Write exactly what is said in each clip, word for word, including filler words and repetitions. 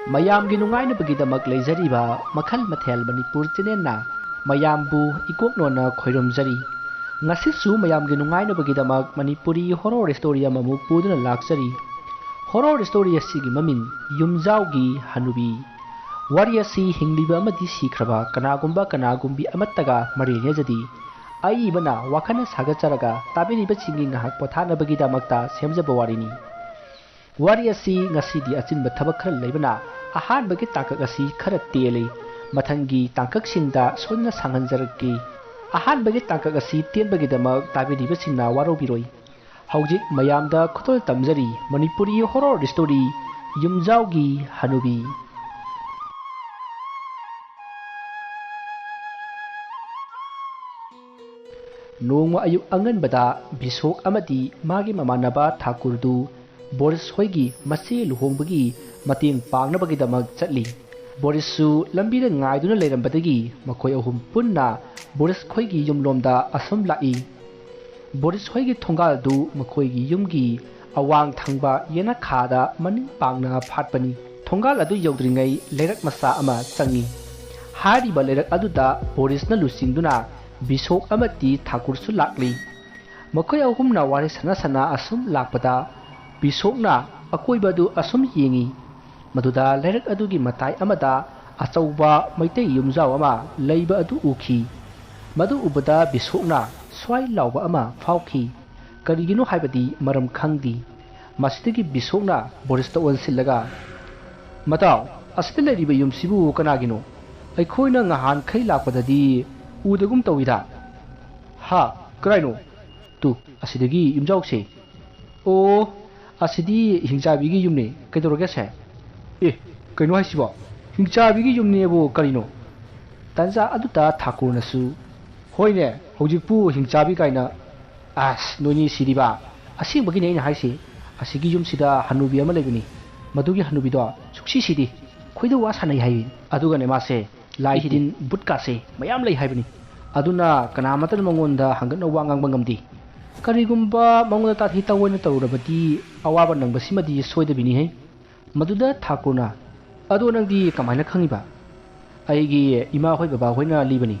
ꯃꯌꯥꯝꯒꯤ ꯅꯨꯡꯉꯥꯏꯅꯕꯒꯤꯗꯃꯛ ꯂꯩꯖꯔꯤꯕ ꯃꯈꯜ ꯃꯊꯦꯜ ꯃꯅꯤꯄꯨꯔ ꯆꯦꯅꯦꯜꯅ ꯃꯌꯥꯝꯕꯨ ꯏꯀꯣꯛꯅꯣꯅ ꯈꯣꯏꯔꯨꯝꯖꯔꯤ꯫ ꯉꯁꯤꯁꯨ ꯃꯌꯥꯝꯒꯤ ꯅꯨꯡꯉꯥꯏꯅꯕꯒꯤꯗꯃꯛ ꯃꯅꯤꯄꯨꯔꯤ ꯍꯣꯔꯣꯔ ꯁ꯭ꯇꯣꯔꯤ ꯑꯃꯃꯨꯛ ꯄꯨꯗꯨꯅ ꯂꯥꯛꯆꯔꯤ꯫ ꯍꯣꯔꯣꯔ ꯁ꯭ꯇꯣꯔꯤ ꯑꯁꯤꯒꯤ ꯃꯃꯤꯡ ꯌꯨꯝꯖꯥꯎꯒꯤ ꯍꯅꯨꯕꯤ꯫ ꯋꯥꯔꯤ ꯑꯁꯤ ꯍꯤꯡꯂꯤꯕ ꯑꯃꯗꯤ ꯁꯤꯈ꯭ꯔꯕ ꯀꯅꯥꯒꯨꯝꯕ ꯀꯅꯥꯒꯨꯝꯕꯤ ꯑꯃꯠꯇꯒ ꯃꯔꯤ ꯂꯩꯅꯖꯗꯦ꯫ ꯑꯏꯕꯅ ꯋꯥꯈꯜꯅ ꯁꯥꯒꯠꯆꯔꯒ ꯇꯥꯕꯤꯔꯤꯕꯁꯤꯡꯒꯤ ꯉꯥꯏꯍꯥꯛ ꯄꯣꯊꯥꯅꯕꯒꯤꯗꯃꯛꯇ ꯁꯦꯝꯖꯕ ꯋꯥꯔꯤꯅꯤ꯫ ꯋꯥꯔꯤ ꯑꯁꯤ ꯉꯁꯤꯗꯤ ꯑꯆꯤꯟꯕ ꯊꯕꯛ ꯈꯔ ꯂꯩꯕꯅ ꯑꯍꯥꯟꯕꯒꯤ ꯇꯥꯡꯀꯛ ꯑꯁꯤ ꯈꯔ ꯇꯦꯜꯂꯤ꯫ ꯃꯊꯪꯒꯤ ꯇꯥꯡꯀꯛꯁꯤꯡꯗ ꯁꯣꯏꯗꯅ ꯁꯥꯡꯍꯟꯖꯔꯛꯀꯦ꯫ ꯑꯍꯥꯟꯕꯒꯤ ꯇꯥꯡꯀꯛ ꯑꯁꯤ ꯇꯦꯟꯕꯒꯤꯗꯃꯛ ꯇꯥꯕꯤꯔꯤꯕꯁꯤꯡꯅ ꯋꯥꯔꯧꯕꯤꯔꯣꯏ꯫ ꯍꯧꯖꯤꯛ ꯃꯌꯥꯝꯗ ꯈꯨꯗꯣꯜ ꯇꯝꯖꯔꯤ ꯃꯅꯤꯄꯨꯔꯤ ꯍꯣꯔꯣꯔ ꯁ꯭ꯇꯣꯔꯤ ꯌꯨꯝꯖꯥꯎꯒꯤ ꯍꯅꯨꯕꯤ꯫ ꯅꯣꯡꯃ ꯑꯌꯨꯛ ꯑꯉꯟꯕꯗ ꯕꯤꯁꯣꯛ ꯑꯃꯗꯤ ꯃꯥꯒꯤ ꯃꯃꯥꯟꯅꯕ ꯊꯥꯀꯨꯔꯗꯨ ꯕꯣꯔꯤꯁ ꯍꯣꯏꯒꯤ ꯃꯆꯦ ꯂꯨꯍꯣꯡꯕꯒꯤ ꯃꯇꯦꯡ ꯄꯥꯡꯅꯕꯒꯤꯗꯃꯛ ꯆꯠꯂꯤ꯫ ꯕꯣꯔꯤꯁꯁꯨ ꯂꯝꯕꯤꯗ ꯉꯥꯏꯗꯨꯅ ꯂꯩꯔꯝꯕꯗꯒꯤ ꯃꯈꯣꯏ ꯑꯍꯨꯝ ꯄꯨꯟꯅ ꯕꯣꯔꯤꯁ ꯈꯣꯏꯒꯤ ꯌꯨꯝꯂꯣꯝꯗ ꯑꯁꯨꯝ ꯂꯥꯛꯏ꯫ ꯕꯣꯔꯤꯁ ꯍꯣꯏꯒꯤ ꯊꯣꯡꯒꯥꯜꯗꯨ ꯃꯈꯣꯏꯒꯤ ꯌꯨꯝꯒꯤ ꯑꯋꯥꯡ ꯊꯪꯕ ꯌꯦꯅꯈꯥꯗ ꯃꯅꯤꯡ ꯄꯥꯡꯅ ꯐꯥꯠꯄꯅꯤ꯫ ꯊꯣꯡꯒꯥꯜ ꯑꯗꯨ ꯌꯧꯗ꯭ꯔꯤꯉꯩ ꯂꯩꯔꯛ ꯃꯆꯥ ꯑꯃ ꯆꯪꯏ꯫ ꯍꯥꯏꯔꯤꯕ ꯂꯩꯔꯛ ꯑꯗꯨꯗ ꯕꯣꯔꯤꯁꯅ ꯂꯨꯆꯤꯡꯗꯨꯅ ꯕꯤꯁꯣꯛ ꯑꯃꯗꯤ ꯊꯥꯀꯨꯔꯁꯨ ꯂꯥꯛꯂꯤ꯫ ꯃꯈꯣꯏ ꯑꯍꯨꯝꯅ ꯋꯥꯔꯤ ꯁꯥꯟꯅ ꯁꯥꯟꯅ ꯑꯁꯨꯝ ꯂꯥꯛꯄꯗ ꯕꯤꯁꯣꯛꯅ ꯑꯀꯣꯏꯕꯗꯨ ꯑꯁꯨꯝ ꯌꯦꯡꯏ꯫ ꯃꯗꯨꯗ ꯂꯩꯔꯛ ꯑꯗꯨꯒꯤ ꯃꯇꯥꯏ ꯑꯃꯗ ꯑꯆꯧꯕ ꯃꯩꯇꯩ ꯌꯨꯝꯖꯥꯎ ꯑꯃ ꯂꯩꯕ ꯑꯗꯨ ꯎꯈꯤ꯫ ꯃꯗꯨ ꯎꯕꯗ ꯕꯤꯁꯣꯛꯅ ꯁ꯭ꯋꯥꯏ ꯂꯥꯎꯕ ꯑꯃ ꯐꯥꯎꯈꯤ꯫ ꯀꯔꯤꯒꯤꯅꯣ ꯍꯥꯏꯕꯗꯤ ꯃꯔꯝ ꯈꯪꯗꯦ꯫ ꯃꯁꯤꯗꯒꯤ ꯕꯤꯁꯣꯛꯅ ꯕꯣꯔꯤꯁꯇ ꯑꯣꯟꯁꯤꯜꯂꯒ, "ꯃꯇꯥꯎ, ꯑꯁꯤꯗ ꯂꯩꯔꯤꯕ ꯌꯨꯝꯁꯤꯕꯨ ꯀꯅꯥꯒꯤꯅꯣ? ꯑꯩꯈꯣꯏꯅ ꯉꯍꯥꯟꯈꯩ ꯂꯥꯛꯄꯗꯗꯤ ꯎꯗꯒꯨꯝ ꯇꯧꯏꯗ꯫" "ꯍꯥ? ꯀꯔꯥꯏꯅꯣ?" "ꯇꯨ, ꯑꯁꯤꯗꯒꯤ ꯌꯨꯝꯖꯥꯎꯁꯦ꯫" "ꯑꯣ, ꯑꯁꯤꯗꯤ ꯍꯤꯡꯆꯥꯕꯤꯒꯤ ꯌꯨꯝꯅꯤ꯫ ꯀꯩꯗꯧꯔꯒꯦ ꯁꯦ?" "ꯑꯦ, ꯀꯩꯅꯣ ꯍꯥꯏꯁꯤꯕꯣ? ꯍꯤꯡꯆꯥꯕꯤꯒꯤ ꯌꯨꯝꯅꯦꯕꯨ ꯀꯔꯤꯅꯣ?" ꯇꯥꯟꯖꯥ ꯑꯗꯨꯗ ꯊꯥꯀꯨꯔꯅꯁꯨ, "ꯍꯣꯏꯅꯦ, ꯍꯧꯖꯤꯛꯄꯨ ꯍꯤꯡꯆꯥꯕꯤ ꯀꯥꯏꯅ꯫ ꯑꯁ, ꯅꯣꯏꯅꯤ ꯁꯤꯗꯤꯕ꯫ ꯑꯁꯦꯡꯕꯒꯤꯅꯦ ꯑꯩꯅ ꯍꯥꯏꯁꯦ꯫ ꯑꯁꯤꯒꯤ ꯌꯨꯝꯁꯤꯗ ꯍꯅꯨꯕꯤ ꯑꯃ ꯂꯩꯕꯅꯤ꯫ ꯃꯗꯨꯒꯤ ꯍꯅꯨꯕꯤꯗꯣ ꯁꯨꯛꯁꯤ ꯁꯤꯗꯦ꯫ ꯈꯣꯏꯗꯧ ꯋꯥ ꯁꯥꯟꯅꯩ ꯍꯥꯏꯌꯦ꯫ ꯑꯗꯨꯒꯅꯦ ꯃꯥꯁꯦ ꯂꯥꯏ ꯇꯤꯟ ꯕꯨꯠꯀꯥꯁꯦ ꯃꯌꯥꯝ ꯂꯩ ꯍꯥꯏꯕꯅꯤ꯫ ꯑꯗꯨꯅ ꯀꯅꯥꯃꯠꯇꯅ ꯃꯉꯣꯟꯗ ꯍꯪꯒꯠꯅ ꯋꯥ ꯉꯥꯡꯕ ꯉꯝꯗꯦ꯫ ꯀꯔꯤꯒꯨꯝꯕ ꯃꯉꯣꯟꯗ ꯇꯥꯊꯤ ꯇꯥꯑꯣꯏꯅ ꯇꯧꯔꯨꯔꯕꯗꯤ ꯑꯋꯥꯕ ꯅꯪꯕꯁꯤꯃꯗꯤ ꯁꯣꯏꯗꯕꯤꯅꯤꯍꯦ꯫" ꯃꯗꯨꯗ ꯊꯥꯀꯨꯔꯅ, ꯑꯗꯣ ꯅꯪꯗꯤ ꯀꯃꯥꯏꯅ ꯈꯪꯉꯤꯕ? ꯑꯩꯒꯤ ꯏꯃꯥ ꯍꯣꯏ ꯕꯕꯥ ꯍꯣꯏꯅ ꯂꯤꯕꯅꯤ꯫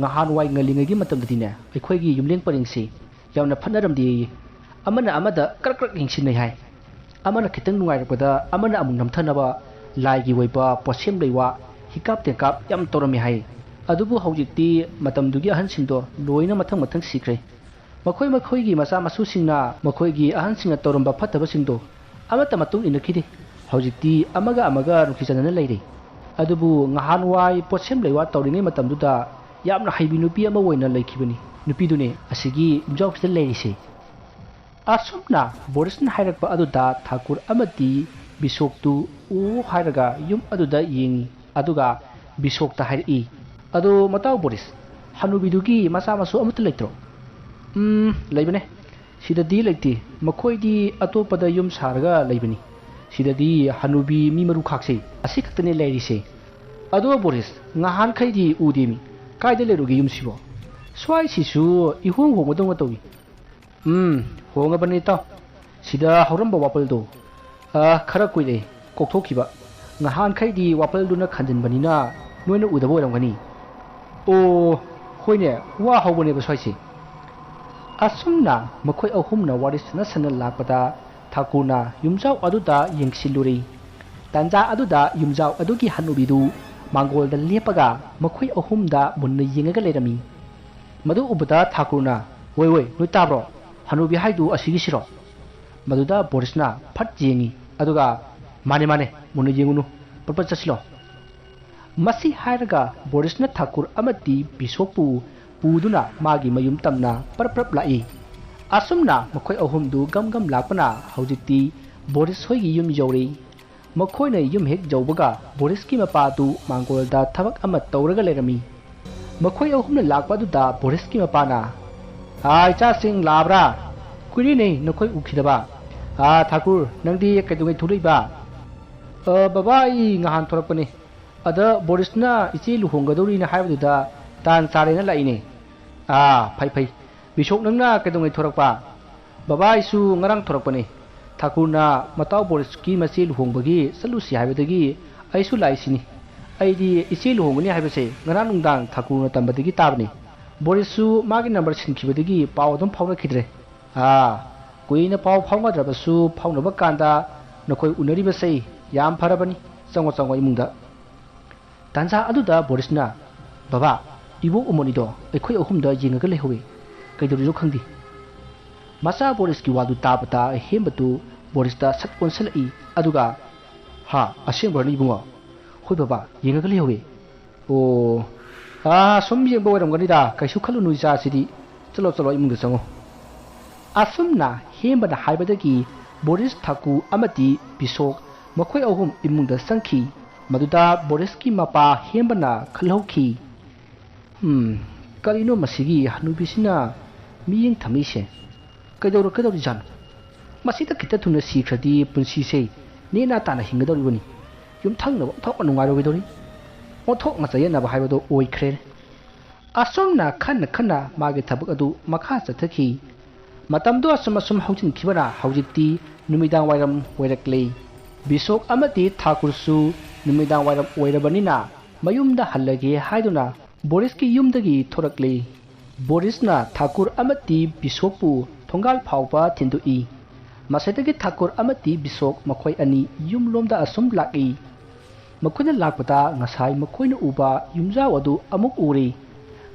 ꯉꯍꯥꯟꯋꯥꯏ ꯉꯜꯂꯤꯉꯩꯒꯤ ꯃꯇꯝꯗꯗꯤꯅꯦ, ꯑꯩꯈꯣꯏꯒꯤ ꯌꯨꯝꯂꯦꯡ ꯄꯔꯦꯡꯁꯤ ꯌꯥꯝꯅ ꯐꯠꯅꯔꯝꯗꯦꯌꯦ꯫ ꯑꯃꯅ ꯑꯃꯗ ꯀ꯭ꯔꯛ ꯀ꯭ꯔꯛ ꯌꯦꯡꯁꯤꯟꯅꯩ ꯍꯥꯏ꯫ ꯑꯃꯅ ꯈꯤꯇꯪ ꯅꯨꯡꯉꯥꯏꯔꯛꯄꯗ ꯑꯃꯅ ꯑꯃꯨꯛ ꯅꯝꯊꯅꯕ ꯂꯥꯏꯒꯤ ꯑꯣꯏꯕ ꯄꯣꯠꯁꯦꯝ ꯂꯩꯋꯥ, ꯍꯤꯀꯥꯞ ꯇꯦꯡꯀꯥꯞ ꯌꯥꯝ ꯇꯧꯔꯝꯃꯤ ꯍꯥꯏ꯫ ꯑꯗꯨꯕꯨ ꯍꯧꯖꯤꯛꯇꯤ ꯃꯇꯝꯗꯨꯒꯤ ꯑꯍꯟꯁꯤꯡꯗꯣ ꯂꯣꯏꯅ ꯃꯊꯪ ꯃꯊꯪ ꯁꯤꯈ꯭ꯔꯦ꯫ ꯃꯈꯣꯏ ꯃꯈꯣꯏꯒꯤ ꯃꯆꯥ ꯃꯁꯨꯁꯤꯡꯅ ꯃꯈꯣꯏꯒꯤ ꯑꯍꯟꯁꯤꯡꯅ ꯇꯧꯔꯝꯕ ꯐꯠꯇꯕꯁꯤꯡꯗꯣ ꯑꯃꯠꯇ ꯃꯇꯨꯡ ꯏꯟꯅꯈꯤꯗꯦ꯫ ꯍꯧꯖꯤꯛꯇꯤ ꯑꯃꯒ ꯑꯃꯒ ꯅꯨꯡꯁꯤ ꯆꯥꯟꯅꯅ ꯂꯩꯔꯦ꯫ ꯑꯗꯨꯕꯨ ꯉꯍꯥꯟꯋꯥꯏ ꯄꯣꯠꯁꯦꯝ ꯂꯩꯋꯥ ꯇꯧꯔꯤꯉꯩ ꯃꯇꯝꯗꯨꯗ ꯌꯥꯝꯅ ꯍꯩꯕꯤ ꯅꯨꯄꯤ ꯑꯃ ꯑꯣꯏꯅ ꯂꯩꯈꯤꯕꯅꯤ꯫ ꯅꯨꯄꯤꯗꯨꯅꯦ ꯑꯁꯤꯒꯤ ꯌꯨꯝꯖꯥꯎꯁꯤꯗ ꯂꯩꯔꯤꯁꯦ꯫ ꯑꯁꯨꯝꯅ ꯕꯣꯔꯤꯁꯅ ꯍꯥꯏꯔꯛꯄ ꯑꯗꯨꯗ ꯊꯥꯀꯨꯔ ꯑꯃꯗꯤ ꯕꯤꯁꯣꯛꯇꯨ ꯑꯣ ꯍꯥꯏꯔꯒ ꯌꯨꯝ ꯑꯗꯨꯗ ꯌꯦꯡꯉꯤ꯫ ꯑꯗꯨꯒ ꯕꯤꯁꯣꯛꯇ ꯍꯥꯏꯔꯛꯏ, "ꯑꯗꯣ ꯃꯇꯥꯎ ꯕꯣꯔꯤꯁ, ꯍꯅꯨꯕꯤꯗꯨꯒꯤ ꯃꯆꯥ ꯃꯁꯨ ꯑꯃꯠꯇ ꯂꯩꯇ꯭ꯔꯣ?" "ꯎꯝ, ꯂꯩꯕꯅꯦ꯫ ꯁꯤꯗꯗꯤ ꯂꯩꯇꯦ꯫ ꯃꯈꯣꯏꯗꯤ ꯑꯇꯣꯞꯄꯗ ꯌꯨꯝ ꯁꯥꯔꯒ ꯂꯩꯕꯅꯤ꯫ ꯁꯤꯗꯗꯤ ꯍꯅꯨꯕꯤ ꯃꯤ ꯃꯔꯨ ꯈꯥꯛꯁꯦ ꯑꯁꯤ ꯈꯛꯇꯅꯦ ꯂꯩꯔꯤꯁꯦ꯫ ꯑꯗꯣ ꯕꯣꯔꯤꯁ, ꯉꯍꯥꯟꯈꯩꯗꯤ ꯎꯗꯦꯃꯤ꯫ ꯀꯥꯏꯗ ꯂꯩꯔꯨꯒꯦ ꯌꯨꯝꯁꯤꯕꯣ? ꯁ꯭ꯋꯥꯏꯁꯤꯁꯨ ꯏꯍꯣꯡ ꯍꯣꯡꯕꯗꯧꯅ ꯇꯧꯏ꯫" "ꯎꯝ, ꯍꯣꯡꯉꯕꯅꯤ ꯏꯇꯥꯎ꯫ ꯁꯤꯗ ꯍꯧꯔꯝꯕ ꯋꯥꯄꯜꯗꯣ, ꯑ, ꯈꯔ ꯀꯨꯏꯔꯦ ꯀꯣꯛꯊꯣꯛꯈꯤꯕ꯫ ꯉꯍꯥꯟꯈꯩꯗꯤ ꯋꯥꯄꯜꯗꯨꯅ ꯈꯟꯖꯤꯟꯕꯅꯤꯅ ꯅꯣꯏꯅ ꯎꯗꯕ ꯑꯣꯏꯔꯝꯒꯅꯤ꯫" "ꯑꯣ, ꯍꯣꯏꯅꯦ, ꯋꯥ ꯍꯧꯕꯅꯦꯕ ꯁ꯭ꯋꯥꯏꯁꯦ꯫" ꯑꯁꯨꯝꯅ ꯃꯈꯣꯏ ꯑꯍꯨꯝꯅ ꯋꯥꯔꯤ ꯁꯥꯟꯅ ꯁꯥꯟꯅ ꯂꯥꯛꯄꯗ ꯊꯥꯀꯨꯔꯅ ꯌꯨꯝꯖꯥꯎ ꯑꯗꯨꯗ ꯌꯦꯡꯁꯤꯜꯂꯨꯔꯦ꯫ ꯇꯥꯟꯖꯥ ꯑꯗꯨꯗ ꯌꯨꯝꯖꯥꯎ ꯑꯗꯨꯒꯤ ꯍꯅꯨꯕꯤꯗꯨ ꯃꯥꯡꯒꯣꯜꯗ ꯂꯦꯞꯄꯒ ꯃꯈꯣꯏ ꯑꯍꯨꯝꯗ ꯃꯨꯟꯅ ꯌꯦꯡꯉꯒ ꯂꯩꯔꯝꯃꯤ꯫ ꯃꯗꯨ ꯎꯕꯗ ꯊꯥꯀꯨꯔꯅ, "ꯍꯣꯏ, ꯍꯣꯏ, ꯅꯣꯏ ꯇꯥꯕ꯭ꯔꯣ? ꯍꯅꯨꯕꯤ ꯍꯥꯏꯗꯨ ꯑꯁꯤꯒꯤꯁꯤꯔꯣ?" ꯃꯗꯨꯗ ꯕꯣꯔꯤꯁꯅ ꯐꯠ ꯌꯦꯡꯉꯤ, ꯑꯗꯨꯒ, "ꯃꯥꯅꯦ, ꯃꯥꯅꯦ, ꯃꯨꯟꯅ ꯌꯦꯡꯉꯨꯅꯨ, ꯄꯠ ꯄꯠ ꯆꯠꯁꯤꯜꯂꯣ꯫" ꯃꯁꯤ ꯍꯥꯏꯔꯒ ꯕꯣꯔꯤꯁꯅ ꯊꯥꯀꯨꯔ ꯑꯃꯗꯤ ꯕꯤꯁꯣꯛꯄꯨ ꯄꯨꯗꯨꯅ ꯃꯥꯒꯤ ꯃꯌꯨꯝ ꯇꯝꯅ ꯄꯔꯞ ꯄꯔꯞ ꯂꯥꯛꯏ꯫ ꯑꯁꯨꯝꯅ ꯃꯈꯣꯏ ꯑꯍꯨꯝꯗꯨ ꯒꯝ ꯒꯝ ꯂꯥꯛꯄꯅ ꯍꯧꯖꯤꯛꯇꯤ ꯕꯣꯔꯤꯁ ꯍꯣꯏꯒꯤ ꯌꯨꯝ ꯌꯧꯔꯦ꯫ ꯃꯈꯣꯏꯅ ꯌꯨꯝ ꯍꯦꯛ ꯌꯧꯕꯒ ꯕꯣꯔꯤꯁꯀꯤ ꯃꯄꯥꯗꯨ ꯃꯥꯡꯒꯣꯜꯗ ꯊꯕꯛ ꯑꯃ ꯇꯧꯔꯒ ꯂꯩꯔꯝꯃꯤ꯫ ꯃꯈꯣꯏ ꯑꯍꯨꯝꯅ ꯂꯥꯛꯄ ꯑꯗꯨꯗ ꯕꯣꯔꯤꯁꯀꯤ ꯃꯄꯥꯅ, "ꯑꯥ, ꯏꯆꯥꯁꯤꯡ ꯂꯥꯛꯑꯕ꯭ꯔꯥ? ꯀꯨꯏꯔꯦꯅꯦ ꯅꯈꯣꯏ ꯎꯈꯤꯗꯕ꯫ ꯑꯥ, ꯊꯥꯀꯨꯔ, ꯅꯪꯗꯤ ꯀꯩꯗꯧꯉꯩ ꯊꯣꯛꯂꯛꯏꯕ?" "ꯑ, ꯕꯕꯥ, ꯑꯩ ꯉꯍꯥꯟ ꯊꯣꯛꯂꯛꯄꯅꯦ꯫ ꯑꯗ ꯕꯣꯔꯤꯁꯅ ꯏꯆꯦ ꯂꯨꯍꯣꯡꯒꯗꯧꯔꯤꯅ ꯍꯥꯏꯕꯗꯨꯗ ꯇꯥꯟ ꯆꯥꯔꯦꯅ ꯂꯥꯛꯏꯅꯦ꯫" "ꯑꯥ, ꯐꯩ, ꯐꯩ꯫ ꯕꯤꯁꯣꯛ, ꯅꯪꯅ ꯀꯩꯗꯧꯉꯩ ꯊꯣꯔꯛꯄ?" "ꯕꯕꯥ, ꯑꯩꯁꯨ ꯉꯔꯥꯡ ꯊꯣꯔꯛꯄꯅꯦ꯫ ꯊꯥꯀꯨꯔꯅ ꯃꯇꯥꯎ ꯕꯣꯔꯤꯁꯀꯤ ꯃꯆꯦ ꯂꯨꯍꯣꯡꯕꯒꯤ ꯆꯠꯂꯨꯁꯤ ꯍꯥꯏꯕꯗꯒꯤ ꯑꯩꯁꯨ ꯂꯥꯛꯏꯁꯤꯅꯤ꯫ ꯑꯩꯗꯤ ꯏꯆꯦ ꯂꯨꯍꯣꯡꯒꯅꯤ ꯍꯥꯏꯕꯁꯦ ꯉꯔꯥꯡ ꯅꯨꯡꯗꯥꯡ ꯊꯥꯀꯨꯔꯅ ꯇꯝꯕꯗꯒꯤ ꯇꯥꯕꯅꯤ꯫ ꯕꯣꯔꯤꯁꯁꯨ ꯃꯥꯒꯤ ꯅꯝꯕꯔ ꯁꯤꯟꯈꯤꯕꯗꯒꯤ ꯄꯥꯎ ꯑꯗꯨꯝ ꯐꯥꯎꯅꯈꯤꯗ꯭ꯔꯦ꯫ ꯑꯥ, ꯀꯨꯏꯅ ꯄꯥꯎ ꯐꯥꯎꯅꯗ꯭ꯔꯕꯁꯨ ꯐꯥꯎꯅꯕ ꯀꯥꯟꯗ ꯅꯈꯣꯏ ꯎꯅꯔꯤꯕꯁꯦ ꯌꯥꯝ ꯐꯔꯕꯅꯤ꯫ ꯆꯪꯉꯣ, ꯆꯪꯉꯣ ꯏꯃꯨꯡꯗ꯫ ꯇꯥꯟꯖꯥ ꯑꯗꯨꯗ ꯕꯣꯔꯤꯁꯅ, "ꯕꯕꯥ, ꯏꯕꯣꯛ ꯎꯃꯣꯅꯤꯗꯣ ꯑꯩꯈꯣꯏ ꯑꯍꯨꯝꯗ ꯌꯦꯡꯉꯒ ꯂꯩꯍꯧꯋꯤ꯫ ꯀꯩꯗꯧꯔꯤꯅꯣ ꯈꯪꯗꯦ꯫" ꯃꯆꯥ ꯕꯣꯔꯤꯁꯀꯤ ꯋꯥꯗꯨ ꯇꯥꯕꯗ ꯍꯦꯝꯕꯗꯨ ꯕꯣꯔꯤꯁꯇ ꯁꯠ ꯑꯣꯟꯁꯤꯜꯂꯛꯏ꯫ ꯑꯗꯨꯒ, "ꯍꯥ, ꯑꯁꯦꯡꯕ꯭ꯔꯅꯦ ꯏꯕꯨꯡꯉꯣ?" "ꯍꯣꯏ ꯕꯕꯥ, ꯌꯦꯡꯉꯒ ꯂꯩꯍꯧꯋꯤ꯫" "ꯑꯣ, ꯑꯥ, ꯁꯨꯝ ꯌꯦꯡꯕ ꯑꯣꯏꯔꯝꯒꯅꯤꯗ, ꯀꯩꯁꯨ ꯈꯜꯂꯨꯅꯨ ꯏꯆꯥꯁꯤꯗꯤ꯫ ꯆꯠꯂꯣ, ꯆꯠꯂꯣ, ꯏꯃꯨꯡꯗ ꯆꯪꯉꯣ꯫" ꯑꯁꯨꯝꯅ ꯍꯦꯝꯕꯅ ꯍꯥꯏꯕꯗꯒꯤ ꯕꯣꯔꯤꯁ, ꯊꯥꯀꯨ ꯑꯃꯗꯤ ꯕꯤꯁꯣꯛ ꯃꯈꯣꯏ ꯑꯍꯨꯝ ꯏꯃꯨꯡꯗ ꯆꯪꯈꯤ꯫ ꯃꯗꯨꯗ ꯕꯣꯔꯤꯁꯀꯤ ꯃꯄꯥ ꯍꯦꯝꯕꯅ ꯈꯜꯍꯧꯈꯤ, "ꯎꯝ, ꯀꯔꯤꯅꯣ ꯃꯁꯤꯒꯤ ꯍꯅꯨꯕꯤꯁꯤꯅ ꯃꯤꯠꯌꯦꯡ ꯊꯝꯃꯤꯁꯦ? ꯀꯩꯗꯧꯔꯛꯀꯗꯧꯔꯤꯖꯥꯠꯅꯣ? ꯃꯁꯤꯗ ꯈꯤꯇ ꯊꯨꯅ ꯁꯤꯈ꯭ꯔꯗꯤ ꯄꯨꯟꯁꯤꯁꯦ ꯅꯦꯅꯥ ꯇꯥꯅ ꯍꯤꯡꯒꯗꯧꯔꯤꯕꯅꯤ꯫ ꯌꯨꯝꯊꯪꯅꯕ ꯑꯣꯟꯊꯣꯛꯅ ꯅꯨꯡꯉꯥꯏꯔꯣꯏꯗꯧꯔꯤ꯫ ꯑꯣꯟꯊꯣꯛꯅ ꯆꯌꯦꯠꯅꯕ ꯍꯥꯏꯕꯗꯣ ꯑꯣꯏꯈ꯭ꯔꯦ꯫" ꯑꯁꯨꯝꯅ ꯈꯟꯅ ꯈꯟꯅ ꯃꯥꯒꯤ ꯊꯕꯛ ꯑꯗꯨ ꯃꯈꯥ ꯆꯠꯊꯈꯤ꯫ ꯃꯇꯝꯗꯨ ꯑꯁꯨꯝ ꯑꯁꯨꯝ ꯍꯧꯖꯤꯟꯈꯤꯕꯅ ꯍꯧꯖꯤꯛꯇꯤ ꯅꯨꯃꯤꯗꯥꯡ ꯋꯥꯏꯔꯝ ꯑꯣꯏꯔꯛꯂꯦ꯫ ꯕꯤꯁꯣꯛ ꯑꯃꯗꯤ ꯊꯥꯀꯨꯔꯁꯨ ꯅꯨꯃꯤꯗꯥꯡ ꯋꯥꯏꯔꯝ ꯑꯣꯏꯔꯕꯅꯤꯅ ꯃꯌꯨꯝꯗ ꯍꯜꯂꯒꯦ ꯍꯥꯏꯗꯨꯅ ꯕꯣꯔꯤꯁꯀꯤ ꯌꯨꯝꯗꯒꯤ ꯊꯣꯔꯛꯂꯦ꯫ ꯕꯣꯔꯤꯁꯅ ꯊꯥꯀꯨꯔ ꯑꯃꯗꯤ ꯕꯤꯁꯣꯛꯄꯨ ꯊꯣꯡꯒꯥꯜ ꯐꯥꯎꯕ ꯊꯤꯟꯗꯣꯛꯏ꯫ ꯃꯁꯤꯗꯒꯤ ꯊꯥꯀꯨꯔ ꯑꯃꯗꯤ ꯕꯤꯁꯣꯛ ꯃꯈꯣꯏ ꯑꯅꯤ ꯌꯨꯝꯂꯣꯝꯗ ꯑꯁꯨꯝ ꯂꯥꯛꯏ꯫ ꯃꯈꯣꯏꯅ ꯂꯥꯛꯄꯗ ꯉꯁꯥꯏ ꯃꯈꯣꯏꯅ ꯎꯕ ꯌꯨꯝꯖꯥꯎ ꯑꯗꯨ ꯑꯃꯨꯛ ꯎꯔꯦ꯫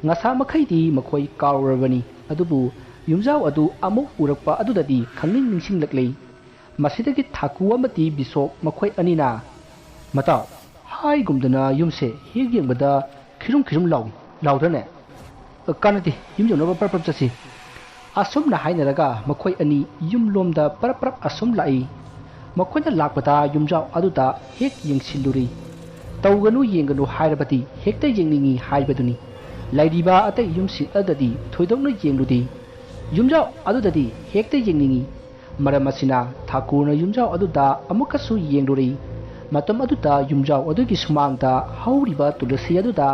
ꯉꯁꯥ ꯃꯈꯩꯗꯤ ꯃꯈꯣꯏ ꯀꯥꯎꯔꯨꯔꯕꯅꯤ, ꯑꯗꯨꯕꯨ ꯌꯨꯝꯖꯥꯎ ꯑꯗꯨ ꯑꯃꯨꯛ ꯎꯔꯛꯄ ꯑꯗꯨꯗꯗꯤ ꯈꯪꯅꯤꯡ ꯅꯤꯡꯁꯤꯡꯂꯛꯂꯦ꯫ ꯃꯁꯤꯗꯒꯤ ꯊꯥꯀꯨ ꯑꯃꯗꯤ ꯕꯤꯁꯣꯛ ꯃꯈꯣꯏ ꯑꯅꯤꯅ, "ꯃꯇꯥꯎ, ꯍꯥꯏꯒꯨꯝꯗꯅ ꯌꯨꯝꯁꯦ ꯍꯦꯛ ꯌꯦꯡꯕꯗ ꯈꯤꯔꯨꯝ ꯈꯤꯔꯨꯝ ꯂꯥꯎꯏ, ꯂꯥꯎꯗ꯭ꯔꯅꯦ? ꯀꯥꯟꯅꯗꯦ, ꯌꯨꯝ ꯌꯧꯅꯕ ꯄꯔꯞ ꯄꯔꯞ ꯆꯠꯁꯤ꯫" ꯑꯁꯨꯝꯅ ꯍꯥꯏꯅꯔꯒ ꯃꯈꯣꯏ ꯑꯅꯤ ꯌꯨꯝꯂꯣꯝꯗ ꯄꯔꯞ ꯄꯔꯞ ꯑꯁꯨꯝ ꯂꯥꯛꯏ꯫ ꯃꯈꯣꯏꯅ ꯂꯥꯛꯄꯗ ꯌꯨꯝꯖꯥꯎ ꯑꯗꯨꯗ ꯍꯦꯛ ꯌꯦꯡꯁꯤꯜꯂꯨꯔꯤ꯫ ꯇꯧꯒꯅꯨ ꯌꯦꯡꯒꯅꯨ ꯍꯥꯏꯔꯕꯗꯤ ꯍꯦꯛꯇ ꯌꯦꯡꯅꯤꯡꯏ ꯍꯥꯏꯕꯗꯨꯅꯤ꯫ ꯂꯩꯔꯤꯕ ꯑꯇꯩ ꯌꯨꯝꯁꯤꯡ ꯑꯗꯨꯗꯗꯤ ꯊꯣꯏꯗꯣꯛꯅ ꯌꯦꯡꯂꯨꯗꯦ꯫ ꯌꯨꯝꯖꯥꯎ ꯑꯗꯨꯗꯗꯤ ꯍꯦꯛꯇ ꯌꯦꯡꯅꯤꯡꯏ꯫ ꯃꯔꯝ ꯑꯁꯤꯅ ꯊꯥꯀꯨꯔꯅ ꯌꯨꯝꯖꯥꯎ ꯑꯗꯨꯗ ꯑꯃꯨꯛꯀꯁꯨ ꯌꯦꯡꯂꯨꯔꯦ꯫ ꯃꯇꯝ ꯑꯗꯨꯗ ꯌꯨꯝꯖꯥꯎ ꯑꯗꯨꯒꯤ ꯁꯨꯃꯥꯡꯗ ꯍꯧꯔꯤꯕ ꯇꯨꯂꯁꯤ ꯑꯗꯨꯗ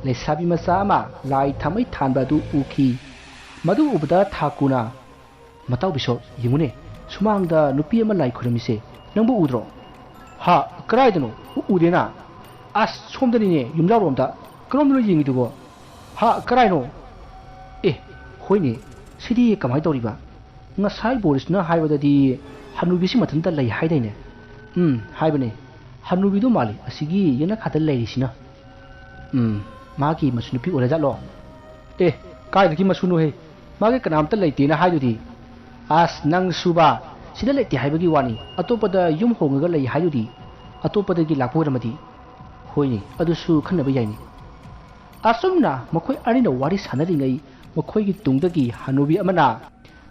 ꯂꯩꯁꯥꯕꯤ ꯃꯆꯥ ꯑꯃ ꯂꯥꯏ ꯊꯥꯃꯩ ꯊꯥꯟꯕ ꯑꯗꯨ ꯎꯈꯤ꯫ ꯃꯗꯨ ꯎꯕꯗ ꯊꯥꯀꯨꯔꯅ, "ꯃꯇꯥꯎ ꯕꯤꯁꯣꯛ, ꯌꯦꯡꯉꯨꯅꯦ, ꯁꯨꯃꯥꯡꯗ ꯅꯨꯄꯤ ꯑꯃ ꯂꯥꯏ ꯈꯨꯔꯝꯃꯤꯁꯦ ꯅꯪꯕꯨ ꯎꯗ꯭ꯔꯣ?" "ꯍꯥ, ꯀꯗꯥꯏꯗꯅꯣ? ꯎ-, ꯎꯗꯦꯅ꯫ ꯑꯁ, ꯁꯣꯝꯗꯅꯤꯅꯦ, ꯌꯨꯝꯖꯥꯎꯔꯣꯝꯗ꯫ ꯀꯔꯣꯝꯗꯅꯣ ꯌꯦꯡꯉꯤꯗꯨꯕꯣ? ꯍꯥ, ꯀꯔꯥꯏꯅꯣ? ꯑꯦ, ꯍꯣꯏꯅꯦ, ꯁꯤꯗꯤ ꯀꯃꯥꯏꯅ ꯇꯧꯔꯤꯕ? ꯉꯁꯥꯏ ꯕꯣꯔꯤꯁꯅ ꯍꯥꯏꯕꯗꯗꯤ ꯍꯅꯨꯕꯤꯁꯤ ꯃꯊꯟꯇ ꯂꯩ ꯍꯥꯏꯗꯥꯏꯅꯦ? ꯎꯝ, ꯍꯥꯏꯕꯅꯦ꯫ ꯍꯅꯨꯕꯤꯗꯣ ꯃꯥꯜꯂꯤ ꯑꯁꯤꯒꯤ ꯌꯦꯅꯈꯥꯗ ꯂꯩꯔꯤꯁꯤꯅ꯫ ꯎꯝ, ꯃꯥꯒꯤ ꯃꯁꯨ ꯅꯨꯄꯤ ꯑꯣꯏꯔꯖꯥꯠꯂꯣ? ꯑꯦ, ꯀꯥꯏꯗꯒꯤ ꯃꯁꯨꯅꯣꯍꯦ? ꯃꯥꯒꯤ ꯀꯅꯥꯝꯇ ꯂꯩꯇꯦꯅ ꯍꯥꯏꯗꯨꯗꯤ꯫ ꯑꯁ, ꯅꯪꯁꯨꯕ, ꯁꯤꯗ ꯂꯩꯇꯦ ꯍꯥꯏꯕꯒꯤ ꯋꯥꯅꯤ, ꯑꯇꯣꯞꯄꯗ ꯌꯨꯝ ꯍꯣꯡꯉꯒ ꯂꯩ ꯍꯥꯏꯗꯨꯗꯤ꯫ ꯑꯇꯣꯞꯄꯗꯒꯤ ꯂꯥꯛꯄ ꯑꯣꯏꯔꯝꯃꯗꯤ꯫ ꯍꯣꯏꯅꯦ, ꯑꯗꯨꯁꯨ ꯈꯟꯅꯕ ꯌꯥꯏꯅꯦ꯫ ꯑꯁꯨꯝꯅ ꯃꯈꯣꯏ ꯑꯅꯤꯅ ꯋꯥꯔꯤ ꯁꯥꯟꯅꯔꯤꯉꯩ, ꯃꯈꯣꯏꯒꯤ ꯇꯨꯡꯗꯒꯤ ꯍꯅꯨꯕꯤ ꯑꯃꯅ,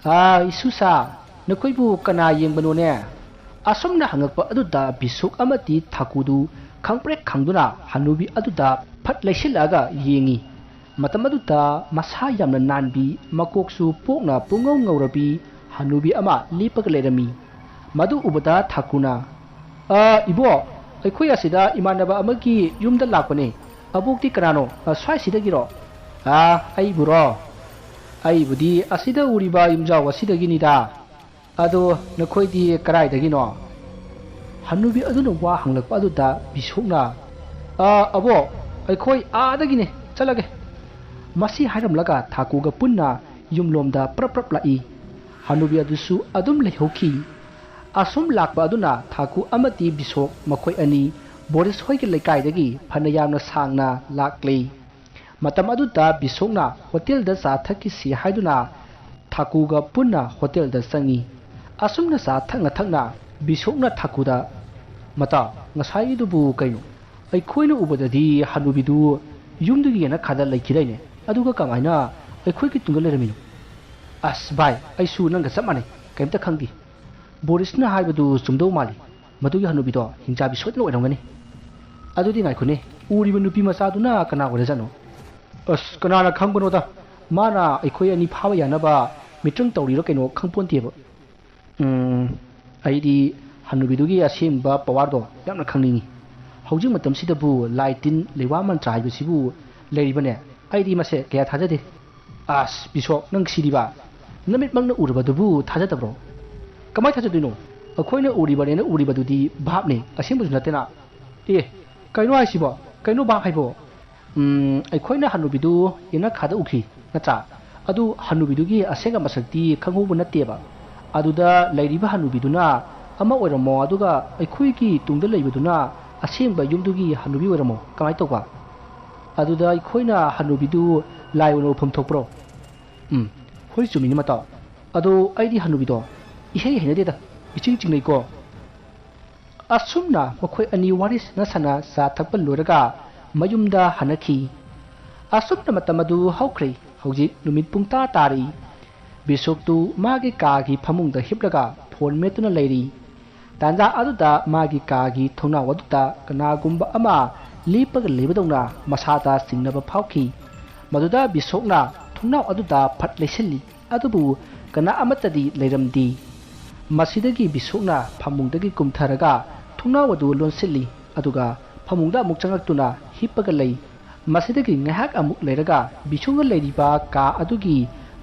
"ꯑꯥ, ꯏꯁꯨꯁꯥ, ꯅꯈꯣꯏꯕꯨ ꯀꯅꯥ ꯌꯦꯡꯕꯅꯣꯅꯦ?" ꯑꯁꯨꯝꯅ ꯍꯪꯉꯛꯄ ꯑꯗꯨꯗ ꯕꯤꯁꯣꯛ ꯑꯃꯗꯤ ꯊꯥꯀꯨꯗꯨ ꯈꯪꯄ꯭ꯔꯦꯛ ꯈꯪꯗꯨꯅ ꯍꯅꯨꯕꯤ ꯑꯗꯨꯗ ꯐꯠ ꯂꯩꯁꯤꯜꯂꯛꯑꯒ ꯌꯦꯡꯉꯤ꯫ ꯃꯇꯝ ꯑꯗꯨꯗ ꯃꯁꯥ ꯌꯥꯝꯅ ꯅꯥꯟꯕꯤ, ꯃꯀꯣꯛꯁꯨ ꯄꯣꯛꯅ ꯄꯨꯡꯉꯧ ꯉꯧꯔꯕꯤ ꯍꯅꯨꯕꯤ ꯑꯃ ꯂꯦꯞꯄꯒ ꯂꯩꯔꯝꯃꯤ꯫ ꯃꯗꯨ ꯎꯕꯗ ꯊꯥꯀꯨꯅ, "ꯑ, ꯏꯕꯣ, ꯑꯩꯈꯣꯏ ꯑꯁꯤꯗ ꯏꯃꯥꯟꯅꯕ ꯑꯃꯒꯤ ꯌꯨꯝꯗ ꯂꯥꯛꯄꯅꯦ꯫ ꯑꯕꯣꯛꯇꯤ ꯀꯅꯥꯅꯣ? ꯑ, ꯁ꯭ꯋꯥꯏꯁꯤꯗꯒꯤꯔꯣ?" "ꯑ, ꯑꯩꯕꯨꯔꯣ? ꯑꯩꯕꯨꯗꯤ ꯑꯁꯤꯗ ꯎꯔꯤꯕ ꯌꯨꯝꯖꯥꯎ ꯑꯁꯤꯗꯒꯤꯅꯤꯗ꯫ ꯑꯗꯣ ꯅꯈꯣꯏꯗꯤ ꯀꯗꯥꯏꯗꯒꯤꯅꯣ?" ꯍꯅꯨꯕꯤ ꯑꯗꯨꯅ ꯋꯥ ꯍꯪꯂꯛꯄ ꯑꯗꯨꯗ ꯕꯤꯁꯣꯛꯅ, "ꯑ, ꯑꯕꯣꯛ, ꯑꯩꯈꯣꯏ ꯑꯥꯗꯒꯤꯅꯦ, ꯆꯠꯂꯒꯦ꯫" ꯃꯁꯤ ꯍꯥꯏꯔꯝꯂꯒ ꯊꯥꯀꯨꯒ ꯄꯨꯟꯅ ꯌꯨꯝꯂꯣꯝꯗ ꯄ꯭ꯔꯞ ꯄ꯭ꯔꯞ ꯂꯥꯛꯏ꯫ ꯍꯅꯨꯕꯤ ꯑꯗꯨꯁꯨ ꯑꯗꯨꯝ ꯂꯩꯍꯧꯈꯤ꯫ ꯑꯁꯨꯝ ꯂꯥꯛꯄ ꯑꯗꯨꯅ ꯊꯥꯀꯨ ꯑꯃꯗꯤ ꯕꯤꯁꯣꯛ ꯃꯈꯣꯏ ꯑꯅꯤ ꯕꯣꯔꯤꯁ ꯍꯣꯏꯒꯤ ꯂꯩꯀꯥꯏꯗꯒꯤ ꯐꯅ ꯌꯥꯝꯅ ꯁꯥꯡꯅ ꯂꯥꯛꯂꯤ꯫ ꯃꯇꯝ ꯑꯗꯨꯗ ꯕꯤꯁꯣꯛꯅ ꯍꯣꯇꯦꯜꯗ ꯆꯥ ꯊꯛꯈꯤꯁꯤ ꯍꯥꯏꯗꯨꯅ ꯊꯥꯀꯨꯒ ꯄꯨꯟꯅ ꯍꯣꯇꯦꯜꯗ ꯆꯪꯉꯤ꯫ ꯑꯁꯨꯝꯅ ꯆꯥ ꯊꯛꯅ ꯊꯛꯅ ꯕꯤꯁꯣꯛꯅ ꯊꯥꯀꯨꯗ, "ꯃꯇꯥꯎ, ꯉꯁꯥꯏꯒꯤꯗꯨꯕꯨ ꯀꯩꯅꯣ? ꯑꯩꯈꯣꯏꯅ ꯎꯕꯗꯗꯤ ꯍꯅꯨꯕꯤꯗꯨ ꯌꯨꯝꯗꯨꯒꯤ ꯌꯦꯅꯈꯥꯗ ꯂꯩꯈꯤꯗꯥꯏꯅꯦ? ꯑꯗꯨꯒ ꯀꯃꯥꯏꯅ ꯑꯩꯈꯣꯏꯒꯤ ꯇꯨꯡꯗ ꯂꯩꯔꯝꯃꯤꯅꯣ?" "ꯑꯁ ꯚꯥꯏ, ꯑꯩꯁꯨ ꯅꯪꯒ ꯆꯞ ꯃꯥꯟꯅꯩ, ꯀꯩꯝꯇ ꯈꯪꯗꯦ꯫ ꯕꯣꯔꯤꯁꯅ ꯍꯥꯏꯕꯗꯨ ꯆꯨꯝꯗꯧ ꯃꯥꯜꯂꯤ꯫ ꯃꯗꯨꯒꯤ ꯍꯅꯨꯕꯤꯗꯣ ꯍꯤꯡꯆꯥꯕꯤ ꯁꯣꯏꯗꯅ ꯑꯣꯏꯔꯝꯒꯅꯤ꯫ ꯑꯗꯨꯗꯤ ꯉꯥꯏꯈꯣꯅꯦ, ꯎꯔꯤꯕ ꯅꯨꯄꯤ ꯃꯆꯥꯗꯨꯅ ꯀꯅꯥ ꯑꯣꯏꯔꯖꯥꯠꯅꯣ?" "ꯑꯁ, ꯀꯅꯥꯅ ꯈꯪꯕꯅꯣꯗ? ꯃꯥꯅ ꯑꯩꯈꯣꯏ ꯑꯅꯤ ꯐꯥꯕ ꯌꯥꯅꯕ ꯃꯤꯇ꯭ꯔꯪ ꯇꯧꯔꯤꯔꯣ ꯀꯩꯅꯣ ꯈꯪꯄꯣꯟꯇꯦꯕ꯫ ꯎꯝ, ꯑꯩꯗꯤ ꯍꯅꯨꯕꯤꯗꯨꯒꯤ ꯑꯁꯦꯡꯕ ꯄꯋꯥꯔꯗꯣ ꯌꯥꯝꯅ ꯈꯪꯅꯤꯡꯉꯤ꯫ ꯍꯧꯖꯤꯛ ꯃꯇꯝꯁꯤꯗꯕꯨ ꯂꯥꯏ ꯇꯤꯟ ꯂꯩꯋꯥ ꯃꯟꯇ꯭ꯔ ꯍꯥꯏꯕꯁꯤꯕꯨ ꯂꯩꯔꯤꯕꯅꯦ? ꯑꯩꯗꯤ ꯃꯁꯦ ꯀꯌꯥ ꯊꯥꯖꯗꯦ꯫" "ꯑꯁ, ꯕꯤꯁꯣꯛ, ꯅꯪ ꯁꯤꯗꯤꯕ? ꯅꯃꯤꯠꯃꯛꯅ ꯎꯔꯕꯗꯨꯕꯨ ꯊꯥꯖꯗꯕ꯭ꯔꯣ?" "ꯀꯃꯥꯏ ꯊꯥꯖꯗꯣꯏꯅꯣ? ꯑꯩꯈꯣꯏꯅ ꯎꯔꯤꯕꯅꯦꯅ ꯎꯔꯤꯕꯗꯨꯗꯤ ꯚꯥꯞꯅꯦ, ꯑꯁꯦꯡꯕꯁꯨ ꯅꯠꯇꯦꯅ꯫" ꯑꯦ, ꯀꯩꯅꯣ ꯍꯥꯏꯁꯤꯕꯣ? ꯀꯩꯅꯣ ꯕꯥꯞ ꯍꯥꯏꯕꯣ? ꯎꯝ, ꯑꯩꯈꯣꯏꯅ ꯍꯅꯨꯕꯤꯗꯨ ꯌꯦꯅꯈꯥꯗ ꯎꯈꯤ, ꯅꯠꯇ꯭ꯔꯥ? ꯑꯗꯨ ꯍꯅꯨꯕꯤꯗꯨꯒꯤ ꯑꯁꯦꯡꯕ ꯃꯁꯛꯇꯤ ꯈꯪꯍꯧꯕ ꯅꯠꯇꯦꯕ꯫ ꯑꯗꯨꯗ ꯂꯩꯔꯤꯕ ꯍꯅꯨꯕꯤꯗꯨꯅ ꯑꯃ ꯑꯣꯏꯔꯝꯃꯣ, ꯑꯗꯨꯒ ꯑꯩꯈꯣꯏꯒꯤ ꯇꯨꯡꯗ ꯂꯩꯕꯗꯨꯅ ꯑꯁꯦꯡꯕ ꯌꯨꯝꯗꯨꯒꯤ ꯍꯅꯨꯕꯤ ꯑꯣꯏꯔꯝꯃꯣ꯫ ꯀꯃꯥꯏꯅ ꯇꯧꯕ? ꯑꯗꯨꯗ ꯑꯩꯈꯣꯏꯅ ꯍꯅꯨꯕꯤꯗꯨ ꯂꯥꯏ ꯑꯣꯏꯅ ꯎꯐꯝ ꯊꯣꯛꯄ꯭ꯔꯣ? ꯎꯝ, ꯍꯣꯏ, ꯆꯨꯝꯃꯤꯅꯦ ꯃꯇꯥꯎ꯫ ꯑꯗꯣ ꯑꯩꯗꯤ ꯍꯅꯨꯕꯤꯗꯣ ꯏꯍꯩ ꯍꯩꯅꯗꯦꯗ, ꯏꯆꯤꯡ ꯆꯤꯡꯅꯩꯀꯣ꯫ ꯑꯁꯨꯝꯅ ꯃꯈꯣꯏ ꯑꯅꯤ ꯋꯥꯔꯤ ꯁꯥꯟꯅ ꯁꯥꯟꯅ ꯆꯥ ꯊꯛꯄ ꯂꯣꯏꯔꯒ ꯃꯌꯨꯝꯗ ꯍꯟꯅꯈꯤ꯫ ꯑꯁꯨꯝꯅ ꯃꯇꯝ ꯑꯗꯨ ꯍꯧꯈ꯭ꯔꯦ꯫ ꯍꯧꯖꯤꯛ ꯅꯨꯃꯤꯠ ꯄꯨꯡ ꯇꯔꯥ ꯇꯥꯔꯤ꯫ ꯕꯤꯁꯣꯛꯇꯨ ꯃꯥꯒꯤ ꯀꯥꯒꯤ ꯐꯃꯨꯡꯗ ꯍꯤꯞꯂꯒ ꯐꯣꯟ ꯃꯦꯠꯇꯨꯅ ꯂꯩꯔꯤ꯫ ꯇꯥꯟꯖꯥ ꯑꯗꯨꯗ ꯃꯥꯒꯤ ꯀꯥꯒꯤ ꯊꯣꯡꯅꯥꯎ ꯑꯗꯨꯗ ꯀꯅꯥꯒꯨꯝꯕ ꯑꯃ ꯂꯦꯞꯄꯒ ꯂꯩꯕꯗꯧꯅ ꯃꯁꯥꯗ ꯆꯤꯡꯅꯕ ꯐꯥꯎꯈꯤ꯫ ꯃꯗꯨꯗ ꯕꯤꯁꯣꯛꯅ ꯊꯣꯡꯅꯥꯎ ꯑꯗꯨꯗ ꯐꯠ ꯂꯩꯁꯤꯜꯂꯤ꯫ ꯑꯗꯨꯕꯨ ꯀꯅꯥ ꯑꯃꯠꯇꯗꯤ ꯂꯩꯔꯝꯗꯦ꯫ ꯃꯁꯤꯗꯒꯤ ꯕꯤꯁꯣꯛꯅ ꯐꯃꯨꯡꯗꯒꯤ ꯀꯨꯝꯊꯔꯒ ꯊꯣꯡꯅꯥꯎ ꯑꯗꯨ ꯂꯣꯟꯁꯤꯜꯂꯤ, ꯑꯗꯨꯒ ꯐꯃꯨꯡꯗ ꯑꯃꯨꯛ ꯆꯪꯂꯛꯇꯨꯅ ꯍꯤꯞꯄꯒ ꯂꯩ꯫ ꯃꯁꯤꯗꯒꯤ ꯉꯥꯏꯍꯥꯛ ꯑꯃꯨꯛ ꯂꯩꯔꯒ ꯕꯤꯁꯣꯛꯅ ꯂꯩꯔꯤꯕ ꯀꯥ ꯑꯗꯨꯒꯤ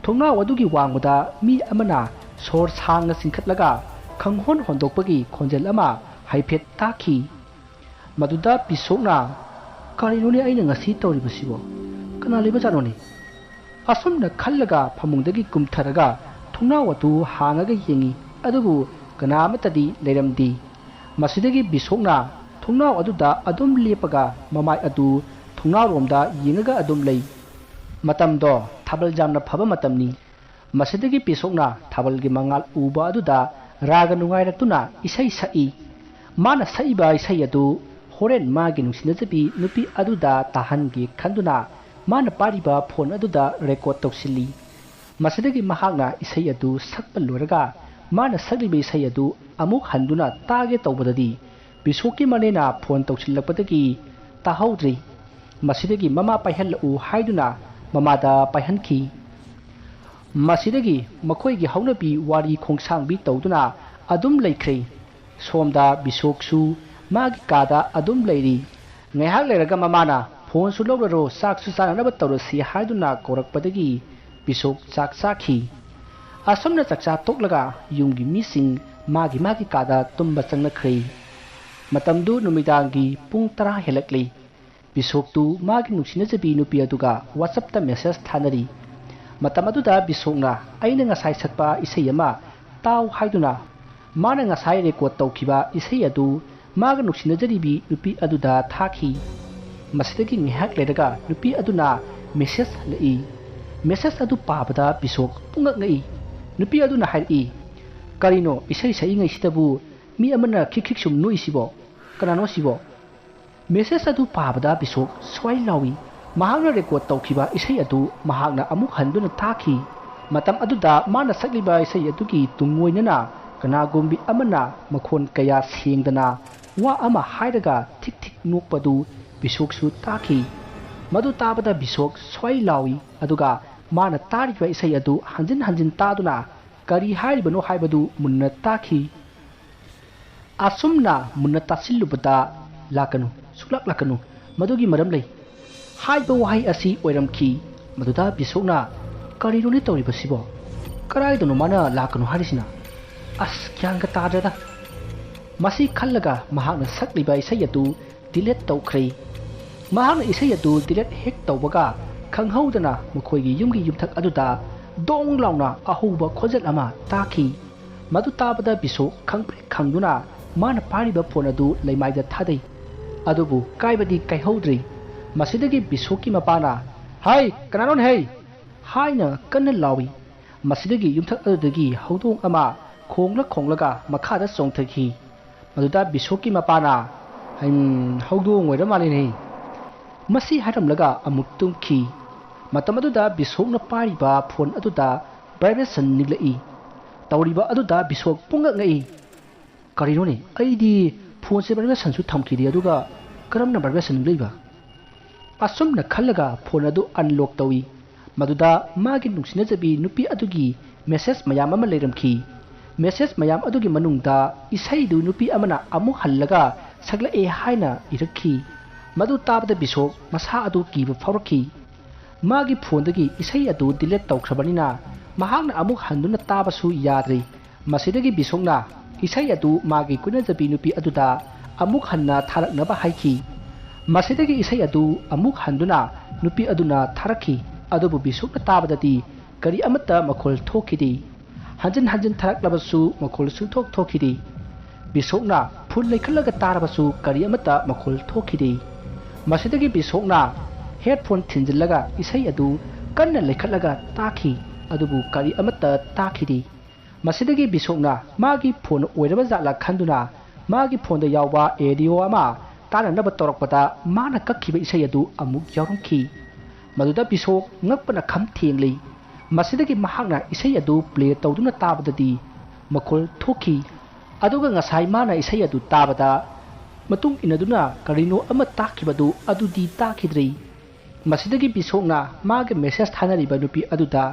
ꯊꯣꯡꯅꯥꯎ ꯑꯗꯨꯒꯤ ꯋꯥꯡꯃꯗ ꯃꯤ ꯑꯃꯅ ꯁꯣꯔ ꯁꯥꯡꯅ ꯆꯤꯡꯈꯠꯂꯒ ꯈꯪꯍꯣꯟ ꯍꯣꯟꯗꯣꯛꯄꯒꯤ ꯈꯣꯟꯖꯦꯜ ꯑꯃ ꯍꯥꯏꯐꯦꯠ ꯇꯥꯈꯤ꯫ ꯃꯗꯨꯗ ꯕꯤꯁꯣꯛꯅ, "ꯀꯔꯤꯅꯣꯅꯦ ꯑꯩꯅ ꯉꯁꯤ ꯇꯧꯔꯤꯕꯁꯤꯕꯣ? ꯀꯅꯥ ꯂꯩꯕꯖꯥꯠꯅꯣꯅꯦ?" ꯑꯁꯨꯝꯅ ꯈꯜꯂꯒ ꯐꯃꯨꯡꯗꯒꯤ ꯀꯨꯝꯊꯔꯒ ꯊꯣꯡꯅꯥꯎ ꯑꯗꯨ ꯍꯥꯡꯉꯒ ꯌꯦꯡꯉꯤ, ꯑꯗꯨꯕꯨ ꯀꯅꯥ ꯑꯃꯠꯇꯗꯤ ꯂꯩꯔꯝꯗꯦ꯫ ꯃꯁꯤꯗꯒꯤ ꯕꯤꯁꯣꯛꯅ ꯊꯣꯡꯅꯥꯎ ꯑꯗꯨꯗ ꯑꯗꯨꯝ ꯂꯦꯞꯄꯒ ꯃꯃꯥꯏ ꯑꯗꯨ ꯊꯣꯡꯅꯥꯎꯔꯣꯝꯗ ꯌꯦꯡꯉꯒ ꯑꯗꯨꯝ ꯂꯩ꯫ ꯃꯇꯝꯗꯣ ꯊꯥꯕꯜ ꯌꯥꯝꯅ ꯐꯕ ꯃꯇꯝꯅꯤ꯫ ꯃꯁꯤꯗꯒꯤ ꯕꯤꯁꯣꯛꯅ ꯊꯥꯕꯜꯒꯤ ꯃꯉꯥꯜ ꯎꯕ ꯑꯗꯨꯗ ꯔꯥꯒ ꯅꯨꯡꯉꯥꯏꯔꯛꯇꯨꯅ ꯏꯁꯩ ꯁꯛꯏ꯫ ꯃꯥꯅ ꯁꯛꯏꯕ ꯏꯁꯩ ꯑꯗꯨ ꯍꯣꯔꯦꯟ ꯃꯥꯒꯤ ꯅꯨꯡꯁꯤꯅꯖꯕꯤ ꯅꯨꯄꯤ ꯑꯗꯨꯗ ꯇꯥꯍꯟꯒꯦ ꯈꯟꯗꯨꯅ ꯃꯥꯅ ꯄꯥꯏꯔꯤꯕ ꯐꯣꯟ ꯑꯗꯨꯗ ꯔꯦꯀꯣꯔꯗ ꯇꯧꯁꯤꯜꯂꯤ꯫ ꯃꯁꯤꯗꯒꯤ ꯃꯍꯥꯛꯅ ꯏꯁꯩ ꯑꯗꯨ ꯁꯛꯄ ꯂꯣꯏꯔꯒ ꯃꯥꯅ ꯁꯛꯂꯤꯕ ꯏꯁꯩ ꯑꯗꯨ ꯑꯃꯨꯛ ꯍꯟꯗꯨꯅ ꯇꯥꯒꯦ ꯇꯧꯕꯗꯗꯤ ꯕꯤꯁꯣꯛꯀꯤ ꯃꯅꯦꯅ ꯐꯣꯟ ꯇꯧꯁꯤꯜꯂꯛꯄꯗꯒꯤ ꯇꯥꯍꯧꯗ꯭ꯔꯦ꯫ ꯃꯁꯤꯗꯒꯤ ꯃꯃꯥ ꯄꯥꯏꯍꯜꯂꯛꯎ ꯍꯥꯏꯗꯨꯅ ꯃꯃꯥꯗ ꯄꯥꯏꯍꯟꯈꯤ꯫ ꯃꯁꯤꯗꯒꯤ ꯃꯈꯣꯏꯒꯤ ꯍꯧꯅꯕꯤ ꯋꯥꯔꯤ ꯈꯣꯡꯁꯥꯡꯕꯤ ꯇꯧꯗꯨꯅ ꯑꯗꯨꯝ ꯂꯩꯈ꯭ꯔꯦ꯫ ꯁꯣꯝꯗ ꯕꯤꯁꯣꯛꯁꯨ ꯃꯥꯒꯤ ꯀꯥꯗ ꯑꯗꯨꯝ ꯂꯩꯔꯤ꯫ ꯉꯥꯏꯍꯥꯛ ꯂꯩꯔꯒ ꯃꯃꯥꯅ, "ꯐꯣꯟꯁꯨ ꯂꯧꯔꯔꯣ, ꯆꯥꯛꯁꯨ ꯆꯥꯅꯅꯕ ꯇꯧꯔꯁꯤ" ꯍꯥꯏꯗꯨꯅ ꯀꯧꯔꯛꯄꯗꯒꯤ ꯕꯤꯁꯣꯛ ꯆꯥꯛ ꯆꯥꯈꯤ꯫ ꯑꯁꯨꯝꯅ ꯆꯥꯛꯆꯥ ꯇꯣꯛꯂꯒ ꯌꯨꯝꯒꯤ ꯃꯤꯁꯤꯡ ꯃꯥꯒꯤ ꯃꯥꯒꯤ ꯀꯥꯗ ꯇꯨꯝꯕ ꯆꯪꯅꯈ꯭ꯔꯦ꯫ ꯃꯇꯝꯗꯨ ꯅꯨꯃꯤꯗꯥꯡꯒꯤ ꯄꯨꯡ ꯇꯔꯥ ꯍꯦꯜꯂꯛꯂꯤ꯫ ꯕꯤꯁꯣꯛꯇꯨ ꯃꯥꯒꯤ ꯅꯨꯡꯁꯤꯅꯖꯕꯤ ꯅꯨꯄꯤ ꯑꯗꯨꯒ WhatsApp-ꯇ message ꯊꯥꯅꯔꯤ꯫ ꯃꯇꯝ ꯑꯗꯨꯗ ꯕꯤꯁꯣꯛꯅ ꯑꯩꯅ ꯉꯁꯥꯏ ꯁꯛꯄ ꯏꯁꯩ ꯑꯃ ꯇꯥꯎ ꯍꯥꯏꯗꯨꯅ ꯃꯥꯅ ꯉꯁꯥꯏ record ꯇꯧꯈꯤꯕ ꯏꯁꯩ ꯑꯗꯨ ꯃꯥꯒ ꯅꯨꯡꯁꯤꯅꯖꯔꯤꯕꯤ ꯅꯨꯄꯤ ꯑꯗꯨꯗ ꯊꯥꯈꯤ꯫ ꯃꯁꯤꯗꯒꯤ ꯉꯥꯏꯍꯥꯛ ꯂꯩꯔꯒ ꯅꯨꯄꯤ ꯑꯗꯨꯅ message ꯍꯜꯂꯛꯏ꯫ Message ꯑꯗꯨ ꯄꯥꯕꯗ ꯕꯤꯁꯣꯛ ꯄꯨꯡꯉꯛ ꯉꯛꯏ꯫ ꯅꯨꯄꯤ ꯑꯗꯨꯅ ꯍꯥꯏꯔꯛꯏ, "ꯀꯔꯤꯅꯣ ꯏꯁꯩ ꯁꯛꯏꯉꯩꯁꯤꯗꯕꯨ ꯃꯤ ꯑꯃꯅ ꯈꯤꯛ ꯈꯤꯛ ꯁꯨꯝ ꯅꯣꯛꯏꯁꯤꯕꯣ? ꯀꯅꯥꯅꯣ ꯁꯤꯕꯣ?" Message ꯑꯗꯨ ꯄꯥꯕꯗ ꯕꯤꯁꯣꯛ ꯁ꯭ꯋꯥꯏ ꯂꯥꯎꯏ꯫ ꯃꯍꯥꯛꯅ record ꯇꯧꯈꯤꯕ ꯏꯁꯩ ꯑꯗꯨ ꯃꯍꯥꯛꯅ ꯑꯃꯨꯛ ꯍꯟꯗꯨꯅ ꯇꯥꯈꯤ꯫ ꯃꯇꯝ ꯑꯗꯨꯗ ꯃꯥꯅ ꯁꯛꯂꯤꯕ ꯏꯁꯩ ꯑꯗꯨꯒꯤ ꯇꯨꯡꯑꯣꯏꯅꯅ ꯀꯅꯥꯒꯨꯝꯕꯤ ꯑꯃꯅ ꯃꯈꯣꯟ ꯀꯌꯥ ꯁꯦꯡꯗꯅ ꯋꯥ ꯑꯃ ꯍꯥꯏꯔꯒ ꯊꯤꯛ ꯊꯤꯛ ꯅꯣꯛꯄꯗꯨ ꯕꯤꯁꯣꯛꯁꯨ ꯇꯥꯈꯤ꯫ ꯃꯗꯨ ꯇꯥꯕꯗ ꯕꯤꯁꯣꯛ ꯁ꯭ꯋꯥꯏ ꯂꯥꯎꯏ, ꯑꯗꯨꯒ ꯃꯥꯅ ꯇꯥꯔꯤꯕ ꯏꯁꯩ ꯑꯗꯨ ꯍꯟꯖꯤꯟ ꯍꯟꯖꯤꯟ ꯇꯥꯗꯨꯅ ꯀꯔꯤ ꯍꯥꯏꯔꯤꯕꯅꯣ ꯍꯥꯏꯕꯗꯨ ꯃꯨꯟꯅ ꯇꯥꯈꯤ꯫ ꯑꯁꯨꯝꯅ ꯃꯨꯟꯅ ꯇꯥꯁꯤꯜꯂꯨꯕꯗ, "ꯂꯥꯛꯀꯅꯨ, ꯁꯨꯛꯂꯥꯛ ꯂꯥꯛꯀꯅꯨ, ꯃꯗꯨꯒꯤ ꯃꯔꯝ ꯂꯩ" ꯍꯥꯏꯕ ꯋꯥꯍꯩ ꯑꯁꯤ ꯑꯣꯏꯔꯝꯈꯤ꯫ ꯃꯗꯨꯗ ꯕꯤꯁꯣꯛꯅ, "ꯀꯔꯤꯅꯣꯅꯦ ꯇꯧꯔꯤꯕꯁꯤꯕꯣ? ꯀꯗꯥꯏꯗꯅꯣ ꯃꯥꯅ ꯂꯥꯛꯀꯅꯨ ꯍꯥꯏꯔꯤꯁꯤꯅ? ꯑꯁ, ꯒ꯭ꯌꯥꯟꯒ ꯇꯥꯗ꯭ꯔꯦꯗ"꯫ ꯃꯁꯤ ꯈꯜꯂꯒ ꯃꯍꯥꯛꯅ ꯁꯛꯂꯤꯕ ꯏꯁꯩ ꯑꯗꯨ delete ꯇꯧꯈ꯭ꯔꯦ꯫ ꯃꯍꯥꯛꯅ ꯏꯁꯩ ꯑꯗꯨ delete ꯍꯦꯛ ꯇꯧꯕꯒ, ꯈꯪꯍꯧꯗꯅ ꯃꯈꯣꯏꯒꯤ ꯌꯨꯝꯒꯤ ꯌꯨꯝꯊꯛ ꯑꯗꯨꯗ ꯗꯣꯡ ꯂꯥꯎꯅ ꯑꯍꯧꯕ ꯈꯣꯟꯖꯦꯜ ꯑꯃ ꯇꯥꯈꯤ꯫ ꯃꯗꯨ ꯇꯥꯕꯗ ꯕꯤꯁꯣꯛ ꯈꯪꯄ꯭ꯔꯦꯛ ꯈꯪꯗꯨꯅ ꯃꯥꯅ ꯄꯥꯏꯔꯤꯕ ꯐꯣꯟ ꯑꯗꯨ ꯂꯩꯃꯥꯏꯗ ꯊꯥꯗꯩ꯫ ꯑꯗꯨꯕꯨ ꯀꯥꯏꯕꯗꯤ ꯀꯥꯏꯍꯧꯗ꯭ꯔꯤ꯫ ꯃꯁꯤꯗꯒꯤ ꯕꯤꯁꯣꯛꯀꯤ ꯃꯄꯥꯅ, "ꯍꯩ, ꯀꯅꯥꯅꯣꯅꯦ ꯍꯩ?" ꯍꯥꯏꯅ ꯀꯟꯅ ꯂꯥꯎꯏ꯫ ꯃꯁꯤꯗꯒꯤ ꯌꯨꯝꯊꯛ ꯑꯗꯨꯗꯒꯤ ꯍꯧꯗꯣꯡ ꯑꯃ ꯈꯣꯡꯂ ꯈꯣꯡꯂꯒ ꯃꯈꯥꯗ ꯆꯣꯡꯊꯈꯤ꯫ ꯃꯗꯨꯗ ꯕꯤꯁꯣꯛꯀꯤ ꯃꯄꯥꯅ, "ꯍꯩꯝ, ꯍꯧꯗꯣꯡ ꯑꯣꯏꯔ ꯃꯥꯜꯂꯦꯅꯦ"꯫ ꯃꯁꯤ ꯍꯥꯏꯔꯝꯂꯒ ꯑꯃꯨꯛ ꯇꯨꯝꯈꯤ꯫ ꯃꯇꯝ ꯑꯗꯨꯗ ꯕꯤꯁꯣꯛꯅ ꯄꯥꯏꯔꯤꯕ ꯐꯣꯟ ꯑꯗꯨꯗ vibration ꯅꯤꯛꯂꯛꯏ꯫ ꯇꯧꯔꯤꯕ ꯑꯗꯨꯗ ꯕꯤꯁꯣꯛ ꯄꯨꯡꯉꯛ ꯉꯛꯏ꯫ "ꯀꯔꯤꯅꯣꯅꯦ? ꯑꯩꯗꯤ ꯐꯣꯟꯁꯦ vibration-ꯁꯨ ꯊꯝꯈꯤꯗꯦ, ꯑꯗꯨꯒ ꯀꯔꯝꯅ vibration ꯅꯤꯛꯂꯛꯏꯕ?" ꯑꯁꯨꯝꯅ ꯈꯜꯂꯒ ꯐꯣꯟ ꯑꯗꯨ unlock ꯇꯧꯏ꯫ ꯃꯗꯨꯗ ꯃꯥꯒꯤ ꯅꯨꯡꯁꯤꯅꯖꯕꯤ ꯅꯨꯄꯤ ꯑꯗꯨꯒꯤ message ꯃꯌꯥꯝ ꯑꯃ ꯂꯩꯔꯝꯈꯤ꯫ Message ꯃꯌꯥꯝ ꯑꯗꯨꯒꯤ ꯃꯅꯨꯡꯗ ꯏꯁꯩꯗꯨ ꯅꯨꯄꯤ ꯑꯃꯅ ꯑꯃꯨꯛ ꯍꯜꯂꯒ ꯁꯛꯂꯛꯑꯦ ꯍꯥꯏꯅ ꯏꯔꯛꯈꯤ꯫ ꯃꯗꯨ ꯇꯥꯕꯗ ꯕꯤꯁꯣꯛ ꯃꯁꯥ ꯑꯗꯨ ꯀꯤꯕ ꯐꯥꯎꯔꯛꯈꯤ꯫ ꯃꯥꯒꯤ ꯐꯣꯟꯗꯒꯤ ꯏꯁꯩ ꯑꯗꯨ delete ꯇꯧꯈ꯭ꯔꯕꯅꯤꯅ ꯃꯍꯥꯛꯅ ꯑꯃꯨꯛ ꯍꯟꯗꯨꯅ ꯇꯥꯕꯁꯨ ꯌꯥꯗ꯭ꯔꯤ꯫ ꯃꯁꯤꯗꯒꯤ ꯕꯤꯁꯣꯛꯅ ꯏꯁꯩ ꯑꯗꯨ ꯃꯥꯒꯤ ꯀꯣꯏꯅꯖꯕꯤ ꯅꯨꯄꯤ ꯑꯗꯨꯗ ꯑꯃꯨꯛ ꯍꯟꯅ ꯊꯥꯔꯛꯅꯕ ꯍꯥꯏꯈꯤ꯫ ꯃꯁꯤꯗꯒꯤ ꯏꯁꯩ ꯑꯗꯨ ꯑꯃꯨꯛ ꯍꯟꯗꯨꯅ ꯅꯨꯄꯤ ꯑꯗꯨꯅ ꯊꯥꯔꯛꯈꯤ, ꯑꯗꯨꯕꯨ ꯕꯤꯁꯣꯛꯅ ꯇꯥꯕꯗꯗꯤ ꯀꯔꯤ ꯑꯃꯠꯇ ꯃꯈꯣꯜ ꯊꯣꯛꯈꯤꯗꯦ꯫ ꯍꯟꯖꯤꯟ ꯍꯟꯖꯤꯟ ꯊꯥꯔꯛꯂꯕꯁꯨ ꯃꯈꯣꯜ ꯁꯨꯡꯊꯣꯛ ꯊꯣꯛꯈꯤꯗꯦ꯫ ꯕꯤꯁꯣꯛꯅ ꯐꯨꯜ ꯂꯩꯈꯠꯂꯒ ꯇꯥꯔꯕꯁꯨ ꯀꯔꯤ ꯑꯃꯠꯇ ꯃꯈꯣꯜ ꯊꯣꯛꯈꯤꯗꯦ꯫ ꯃꯁꯤꯗꯒꯤ ꯕꯤꯁꯣꯛꯅ ꯍꯦꯗꯐꯣꯟ ꯊꯤꯟꯖꯤꯜꯂꯒ ꯏꯁꯩ ꯑꯗꯨ ꯀꯟꯅ ꯂꯩꯈꯠꯂꯒ ꯇꯥꯈꯤ, ꯑꯗꯨꯕꯨ ꯀꯔꯤ ꯑꯃꯠꯇ ꯇꯥꯈꯤꯗꯦ꯫ ꯃꯁꯤꯗꯒꯤ ꯕꯤꯁꯣꯛꯅ ꯃꯥꯒꯤ ꯐꯣꯟ ꯑꯣꯏꯔꯕ ꯖꯥꯠꯂꯥ ꯈꯟꯗꯨꯅ ꯃꯥꯒꯤ ꯐꯣꯟꯗ ꯌꯥꯎꯕ ꯑꯦꯗꯤꯑꯣ ꯑꯃ ꯇꯥꯅꯅꯕ ꯇꯧꯔꯛꯄꯗ ꯃꯥꯅ ꯀꯛꯈꯤꯕ ꯏꯁꯩ ꯑꯗꯨ ꯑꯃꯨꯛ ꯌꯥꯎꯔꯝꯈꯤ꯫ ꯃꯗꯨꯗ ꯕꯤꯁꯣꯛ ꯉꯛꯄꯅ ꯈꯝ ꯊꯦꯡꯂꯤ꯫ ꯃꯁꯤꯗꯒꯤ ꯃꯍꯥꯛꯅ ꯏꯁꯩ ꯑꯗꯨ ꯄ꯭ꯂꯦ ꯇꯧꯗꯨꯅ ꯇꯥꯕꯗꯗꯤ ꯃꯈꯣꯜ ꯊꯣꯛꯈꯤ꯫ ꯑꯗꯨꯒ ꯉꯁꯥꯏ ꯃꯥꯅ ꯏꯁꯩ ꯑꯗꯨ ꯇꯥꯕꯗ ꯃꯇꯨꯡ ꯏꯟꯅꯗꯨꯅ ꯀꯔꯤꯅꯣ ꯑꯃ ꯇꯥꯈꯤꯕꯗꯨ ꯑꯗꯨꯗꯤ ꯇꯥꯈꯤꯗ꯭ꯔꯦ꯫ ꯃꯁꯤꯗꯒꯤ ꯕꯤꯁꯣꯛꯅ ꯃꯥꯒ ꯃꯦꯁꯦꯖ ꯊꯥꯅꯔꯤꯕ ꯅꯨꯄꯤ ꯑꯗꯨꯗ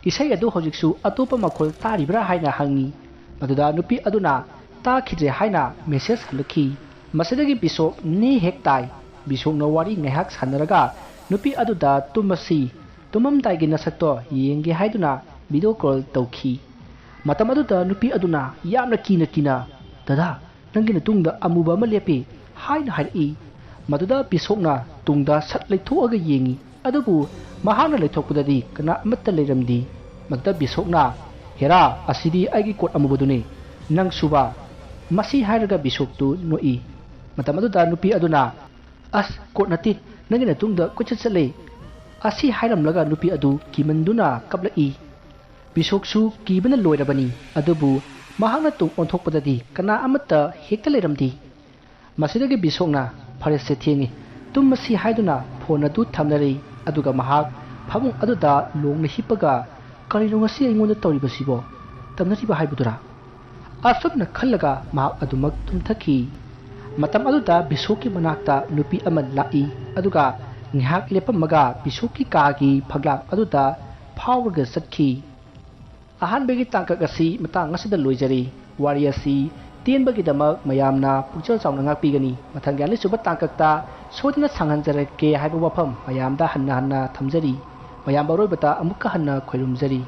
ꯏꯁꯩ ꯑꯗꯨ ꯍꯧꯖꯤꯛꯁꯨ ꯑꯇꯣꯞꯄ ꯃꯈꯣꯜ ꯇꯥꯔꯤꯕ꯭ꯔꯥ ꯍꯥꯏꯅ ꯍꯪꯉꯤ꯫ ꯃꯗꯨꯗ ꯅꯨꯄꯤ ꯑꯗꯨꯅ ꯇꯥꯈꯤꯗ꯭ꯔꯦ ꯍꯥꯏꯅ ꯃꯦꯁꯦꯖ ꯍꯜꯂꯛꯈꯤ꯫ ꯃꯁꯤꯗꯒꯤ ꯕꯤꯁꯣꯛ ꯅꯦ ꯍꯦꯛ ꯇꯥꯏ꯫ ꯕꯤꯁꯣꯛꯅ ꯋꯥꯔꯤ ꯉꯥꯏꯍꯥꯛ ꯁꯥꯟꯅꯔꯒ ꯅꯨꯄꯤ ꯑꯗꯨꯗ ꯇꯨꯝꯃꯁꯤ, ꯇꯨꯝꯃꯝꯗꯥꯏꯒꯤ ꯅꯁꯛꯇꯣ ꯌꯦꯡꯒꯦ ꯍꯥꯏꯗꯨꯅ ꯚꯤꯗꯤꯑꯣ ꯀꯣꯜ ꯇꯧꯈꯤ꯫ ꯃꯇꯝ ꯑꯗꯨꯗ ꯅꯨꯄꯤ ꯑꯗꯨꯅ ꯌꯥꯝꯅ ꯀꯤꯅ ꯀꯤꯅ, "ꯗꯗꯥ, ꯅꯪꯒꯤ ꯅꯇꯨꯡꯗ ꯑꯃꯨꯕ ꯑꯃ ꯂꯦꯞꯄꯤ" ꯍꯥꯏꯅ ꯍꯥꯏꯔꯛꯏ꯫ ꯃꯗꯨꯗ ꯕꯤꯁꯣꯛꯅ ꯇꯨꯡꯗ ꯁꯠ ꯂꯩꯊꯣꯛꯑꯒ ꯌꯦꯡꯉꯤ, ꯑꯗꯨꯕꯨ ꯃꯍꯥꯛꯅ ꯂꯩꯊꯣꯛꯄꯗꯗꯤ ꯀꯅꯥ ꯑꯃꯠꯇ ꯂꯩꯔꯝꯗꯦ꯫ ꯃꯗꯨꯗ ꯕꯤꯁꯣꯛꯅ, "ꯍꯦꯔꯥ, ꯑꯁꯤꯗꯤ ꯑꯩꯒꯤ ꯀꯣꯠ ꯑꯃꯨꯕꯗꯨꯅꯤ, ꯅꯪ ꯁꯨꯕ?" ꯃꯁꯤ ꯍꯥꯏꯔꯒ ꯕꯤꯁꯣꯛꯇꯨ ꯅꯣꯛꯏ꯫ ꯃꯇꯝ ꯑꯗꯨꯗ ꯅꯨꯄꯤ ꯑꯗꯨꯅ, "ꯑꯁ, ꯀꯣꯠ ꯅꯠꯇꯦ, ꯅꯪꯒꯤ ꯅꯇꯨꯡꯗ ꯀꯣꯏꯆꯠ ꯆꯠꯂꯦ" ꯑꯁꯤ ꯍꯥꯏꯔꯝꯂꯒ ꯅꯨꯄꯤ ꯑꯗꯨ ꯀꯤꯃꯟꯗꯨꯅ ꯀꯞꯂꯛꯏ꯫ ꯕꯤꯁꯣꯛꯁꯨ ꯀꯤꯕꯅ ꯂꯣꯏꯔꯕꯅꯤ, ꯑꯗꯨꯕꯨ ꯃꯍꯥꯛꯅ ꯇꯨꯡ ꯑꯣꯟꯊꯣꯛꯄꯗꯗꯤ ꯀꯅꯥ ꯑꯃꯠꯇ ꯍꯦꯛꯇ ꯂꯩꯔꯝꯗꯦ꯫ ꯃꯁꯤꯗꯒꯤ ꯕꯤꯁꯣꯛꯅ, "ꯐꯔꯦꯁꯦ, ꯊꯦꯡꯉꯤ, ꯇꯨꯝꯃꯁꯤ" ꯍꯥꯏꯗꯨꯅ ꯐꯣꯟ ꯑꯗꯨ ꯊꯝꯅꯔꯦ꯫ ꯑꯗꯨꯒ ꯃꯍꯥꯛ ꯐꯃꯨꯡ ꯑꯗꯨꯗ ꯂꯣꯡꯅ ꯍꯤꯞꯄꯒ, "ꯀꯔꯤꯅꯣ ꯉꯁꯤ ꯑꯩꯉꯣꯟꯗ ꯇꯧꯔꯤꯕꯁꯤꯕꯣ?" ꯇꯝꯅꯔꯤꯕ ꯍꯥꯏꯕꯗꯨꯔꯥ? ꯑꯁꯨꯝꯅ ꯈꯜꯂꯒ ꯃꯍꯥꯛ ꯑꯗꯨꯃꯛ ꯇꯨꯝꯊꯈꯤ꯫ ꯃꯇꯝ ꯑꯗꯨꯗ ꯕꯤꯁꯣꯛꯀꯤ ꯃꯅꯥꯛꯇ ꯅꯨꯄꯤ ꯑꯃ ꯂꯥꯛꯏ, ꯑꯗꯨꯒ ꯉꯥꯏꯍꯥꯛ ꯂꯦꯞꯄꯝꯃꯒ ꯕꯤꯁꯣꯛꯀꯤ ꯀꯥꯒꯤ ꯐꯛꯂꯥꯡ ꯑꯗꯨꯗ ꯐꯥꯎꯔꯒ ꯆꯠꯈꯤ꯫ ꯑꯍꯥꯟꯕꯒꯤ ꯇꯥꯡꯀꯛ ꯑꯁꯤ ꯃꯇꯥꯡ ꯑꯁꯤꯗ ꯂꯣꯏꯖꯔꯦ꯫ ꯋꯥꯔꯤ ꯑꯁꯤ ꯇꯦꯟꯕꯒꯤꯗꯃꯛ ꯃꯌꯥꯝꯅ ꯄꯨꯛꯆꯦꯜ ꯆꯥꯎꯅ ꯉꯥꯛꯄꯤꯒꯅꯤ꯫ ꯃꯊꯪꯒꯤ ꯑꯅꯤꯁꯨꯕ ꯇꯥꯡꯀꯛꯇ ꯁꯣꯏꯗꯅ ꯁꯥꯡꯍꯟꯖꯔꯛꯀꯦ ꯍꯥꯏꯕ ꯋꯥꯐꯝ ꯃꯌꯥꯝꯗ ꯍꯟꯅ ꯍꯟꯅ ꯊꯝꯖꯔꯤ꯫ ꯃꯌꯥꯝ ꯑꯔꯣꯏꯕꯗ ꯑꯃꯨꯛꯀ ꯍꯟꯅ ꯈꯣꯏꯔꯨꯝꯖꯔꯤ꯫